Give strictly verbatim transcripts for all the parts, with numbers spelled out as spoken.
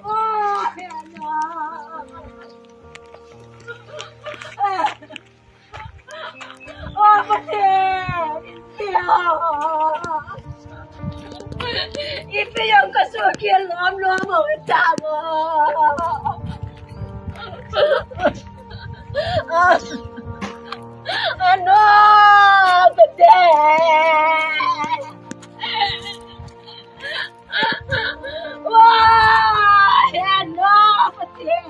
Oh, Hannah. Oh, Pathen. Ipi jong kasoh khel lom lom ho tamo. Ano, Pathen. Wah, ano, Pathen.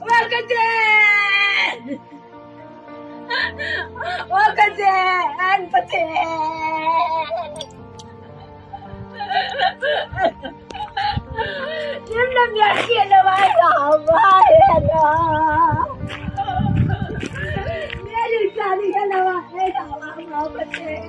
Wah, Pathen. Wah, Pathen, Pathen. Nim na mi a ki na wa ya wa ya na. Mi a yu ka ni ya na wa ya wa wa Pathen.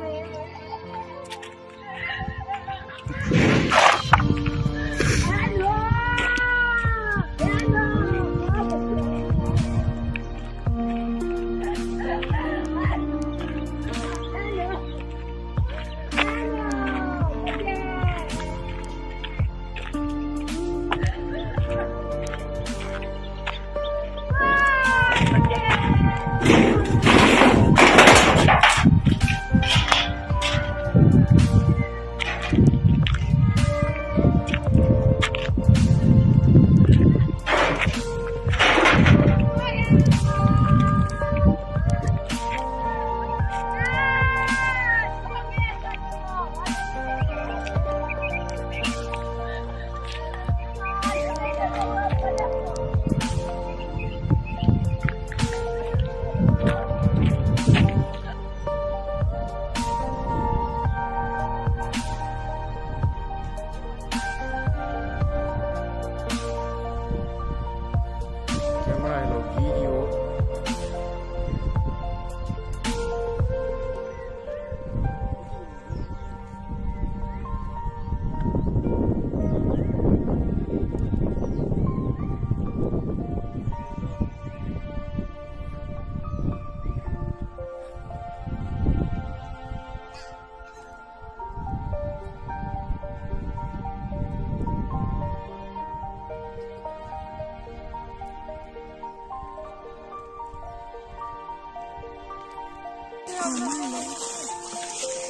Camera hello video.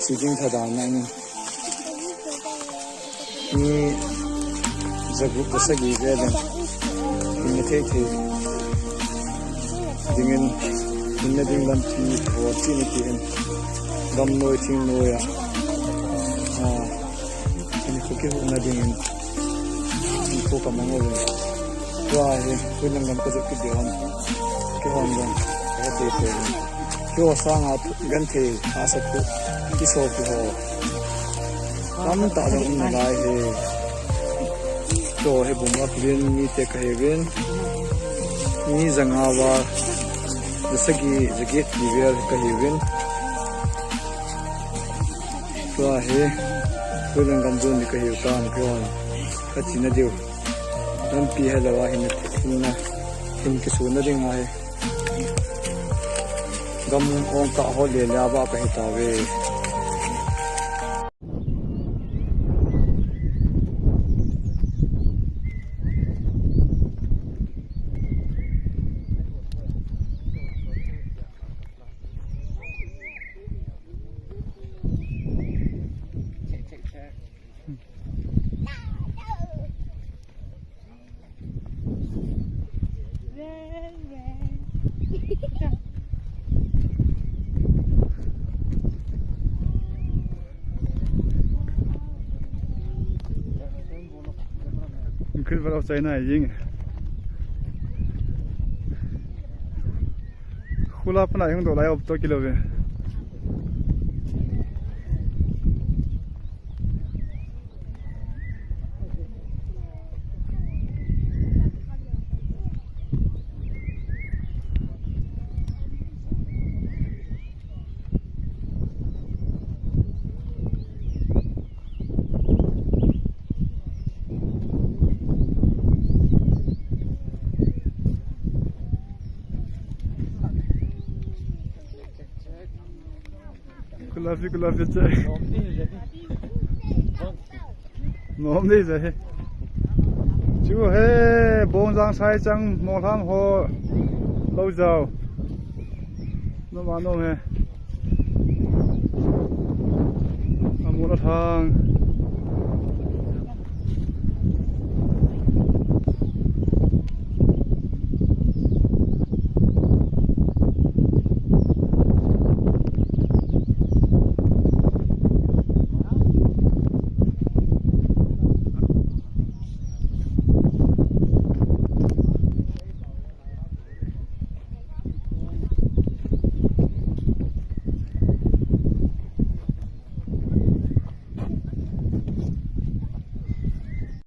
Sitting thadan na ni. Mi jagup jasagi ve den. Hinna thei thei dingin, hinna ding lampi ho chini ti hin. Gamnoi thingnoi a. Ah. Hinkho kihona dingin hinkho kamang uvin. Tua hi, Huinlangam kajot kit diu ham. Kihon ding. Kahe tei tei. Keiho sanga genthei asa thu. Kiso kiho. Tamtah jong um nalai hi. Keiho hi bung a uvin mite kahiuvin. Mi janga uva. Jasagi, jaget ti vel kahiuvin. Tua hi, Huinlangam jon ni kahiu tan, keiho, kachena diu. Lampi helou a hin, hin na, hin kisuna ding ahi. Gam ong kah ho le le a ba kahi tauve. Kil valo China jing. Khula pana hung do lai op to kilo ve. Lafi, lafi che. Nom ni je he. Chu he, Bongjang Saichang, Molham ho, lou jao. Nom a nom he. Amol athang.